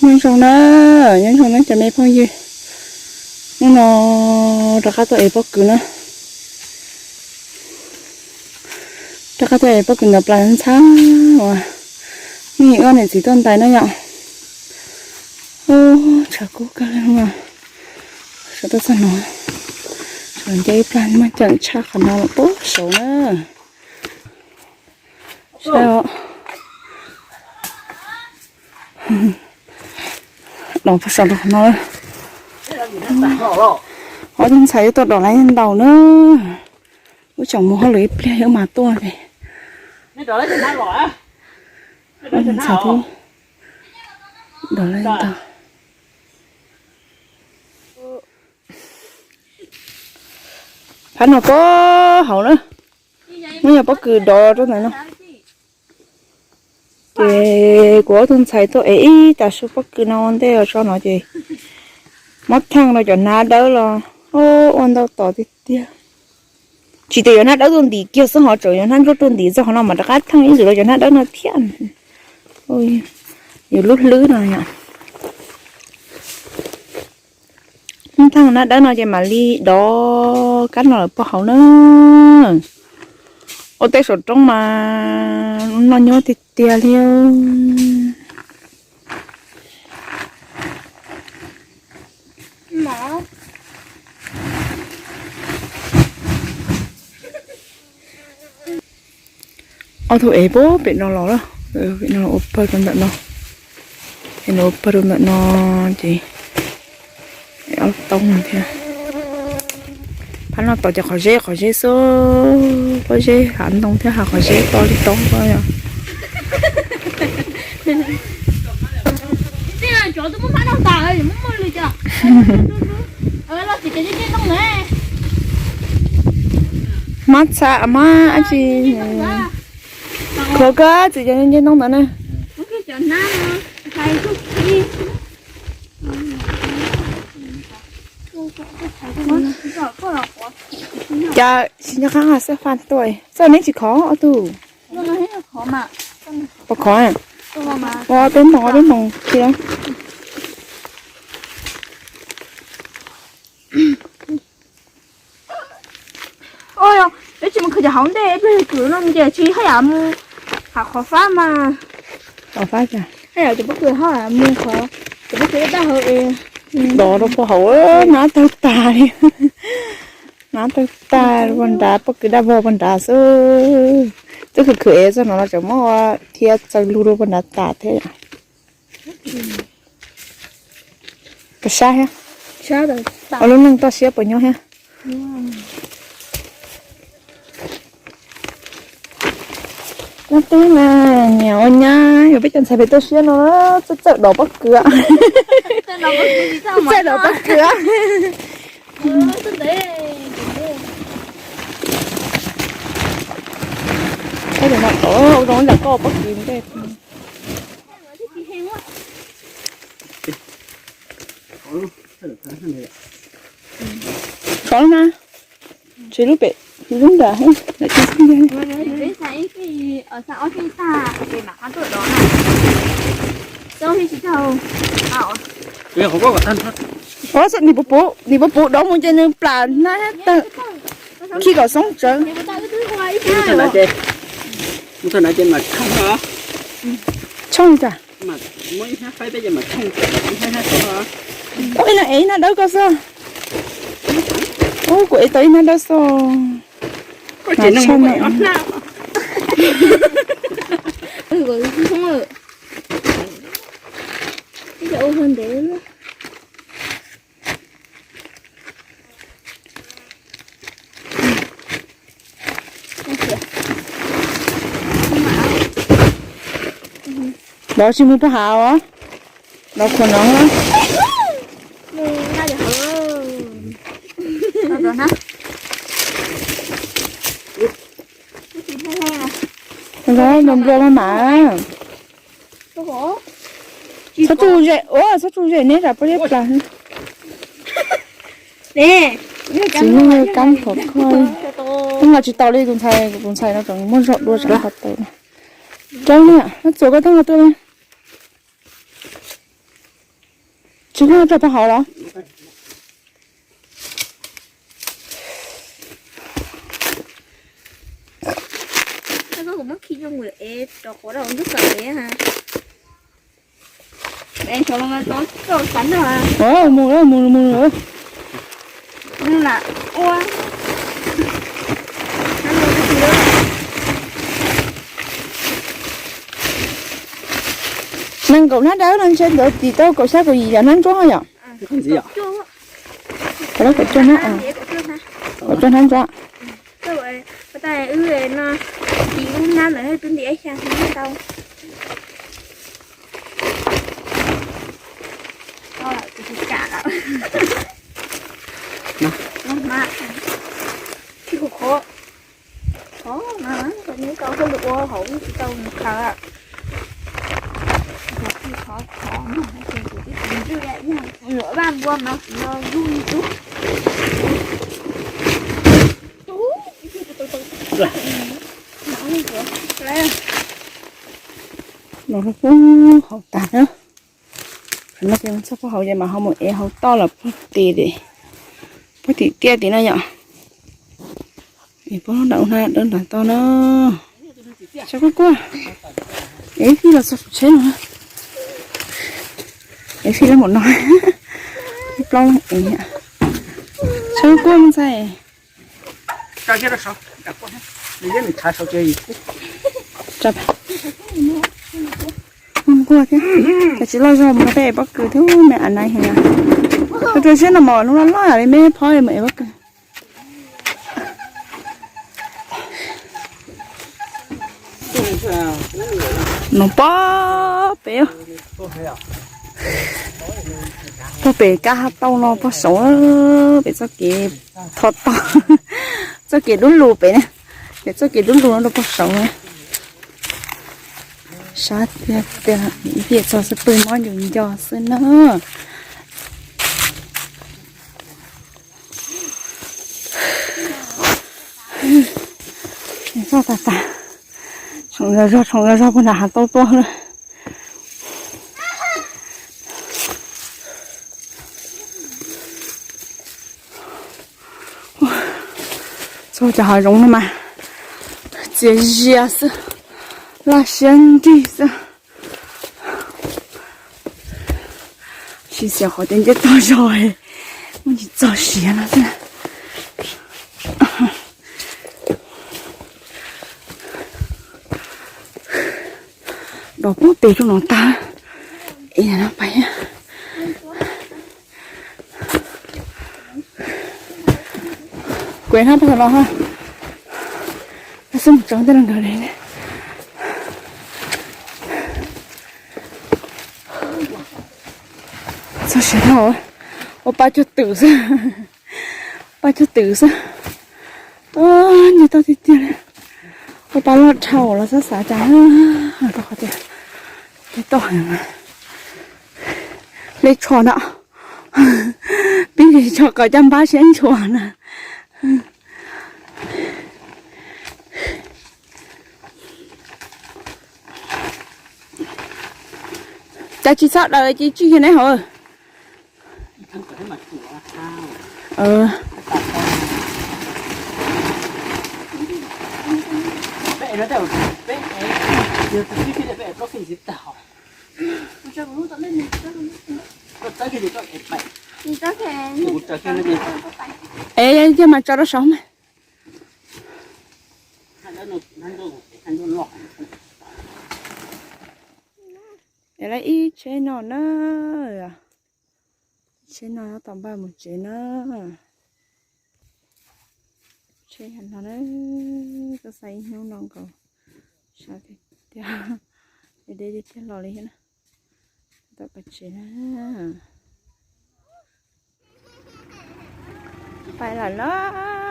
Nyob zoo na, nyob zoo na cov me phooj ywg. Hnub no rov qab tuaj ev pob kws na. Rov qab tuaj ev pob kws ntawm plas ntxhab uas nej ua niam txiv tuaj ntais na yom. Tshav kub kawg li os. Sawv tuaj txog no, sawv nce ib plag muaj ceem tshaj qhov no los puag saud na. Saib os. Dov puag saum rau qhov no. Ob tug ntxhais yuav tuaj dov lawv ntau na. Wb tseem mus hauj lwm ib pliag wb mam tuaj ces. Ob tug ntxhais twb dov lawv ntau. Phab no puag hauv na. Muab yog pob kws dov rau ntawm no. Ces kuv ob tug ntxhais tuaj ev ib tas su pob kws no ua ntej os tso no ces muab theej rau cov hnab dawb los ua ntau tos tiag tiag. Tsis tas yuav hnab dawb tuaj ntim kiag xwb ho tseem yuav hnab ntsuab tuaj ntim txog qhov no mas rov qab theej ib lwm rau cov hnab dawb no thiab. Yus lub hlwb no yom. Muab theej hnab dawb no ces mam li dov kab no lawm puag hauv na. Ua teb saum roob mas noj nyuaj tiag tiag li. Ob tug ev puag pem no los lawm, pem no ua pawg rau ntawm no, es nws ua pawg rau ntawm no ces ob toob no thiab. Phab no tos cov qhov zeb qhov zeb xwb, pob zeb hav ntoo thiab hav qhov zeb to li roob ko yom. Hmab txha hmab dab tsi, khuv koj txiv cov nce ntoo ntawd na. Cas tsis nco qab xab faj tuaj, txoj neb tsis khov ob tug. Puas khov? Ua peb npoos, ua peb npoos kiag. Peb tsis mus khwv cov hauv ntej, ib pliag kwv no mus ces tsis haj yam mus hav qhov fab mas. Qhov fab cas? Haj yam cov pob kws haj yam mus qhov, cov pob kws daj hauv es. Dov rau puag hauv, nab tawg tas li. Nab tawg tas puag nrad, pob kws daj vog puag nrad xwb. Twb khwv khwv es txog no los tseem muab ua thiab txaws lug rau puag nrad tas thiab. Puas sab thiab? Ua lub neej toj siab puas nyob thiab? Nyob twg na, nyiam ua nyab, yuav peb cov ntxhais pem toj siab no, txawj txawj dov pob kws. Txawj dov pob kws. Ua zoo li koj pob kws ntej. Tso na, tsis lub pem, tsis lub nram, lawm tsis xib ntiag. Nim puas puv, nim puas puv dov mus ces nws plam hnab tawg, khi kom xoob tsawv. Tshooj cas? Ib no ev ib hnab dawb koj xwb. Ub, kuv ev tau ib hnab dawb xwb. Mas tshaj na. Dov tsis mus puag hav os. Dov khuam no. Nplua nplua mas mas. Txhob tsuj zem, ua txhob tsuj zem neb zam pob zeb plas. Txiv neej kab khov kho. Koj nqa tsis tau li tus ntxhais, tus ntxhais no tseem muaj zog dua tseem nqa tau. Rau li, txuas koj twb nqa tuaj li. Koj rau pab hauv los? Koj kuv muab khi zoo es rov qhuav rau ntuj kawm es ha. Mus, mus, mus. Nees nkaum hnab dawb no ntshe ntawd tim tau kaum xya kaum yim yam hnab ntsuab yom. Kaum cuaj hnab, kaum cuaj hnab ntsuab. Los puag hauv tas na. Qhov no ces txog puag hauv ces mas ho mus ev hauv toj los puag tim, puag tim tiaj tim no yom. Es puag nram ub na, dawb nram toj na. Tsheb kuaj kuaj. Ev fij los txog tsheb no. Ev fij los mus no. Plaub leeg ev. Tsheb kuaj mus ntxhais. Kuaj thiab. Ces tsis loj zog mus peb ev pob kws thiab me a nai heev. Tus siab no mos hnub loj loj li me phob mus ev pob kws. No pob pem, pob pem kab hab tauj no pob saud, pem txoj kev thov toj, txoj kev dub lug pem na, pem txoj kev dub lug no rau pob saud na. Sab tiag tiag, ib pliag txog xwb pw mob ncus nco xwb na. Txog tas tas, tshoom zog zog, tshoom zog zog puag nram hav tauj tuaj lawm. Txog cov hav zoov no mas txias zias xwb, laj siab nrig xwb. Siv xiam qhov tias ncej tog zog, muaj tsis txog siav no xwb. Dos puag pem rau no tag. Es no pais, kuv hnab pag los ha, xwb mus tsaws tej no nkawd li. Txog siav dhau, ua pa cuag twm xwb, pa cuag twm xwb. Tuaj nce toj tiag tiag li, ua pa loj dhau los xav xav cas, rau qhov tias tej toj heev. Hle tsho na, pib hle tsho kom caj npab siab ntshua na. Cas tsis txhob daws ces tsij kiag neb hauv. Es yog mas tso rau saud mas. Es lawv ib tsheb no na, tsheb no nyob tom npaj mus tsev na. Tsheb no na, tuaj xa ib hnub no nkaus, sab tiag tiag, deb deb tiag los li thiab na. Tom koj tsev na, pais lawm los.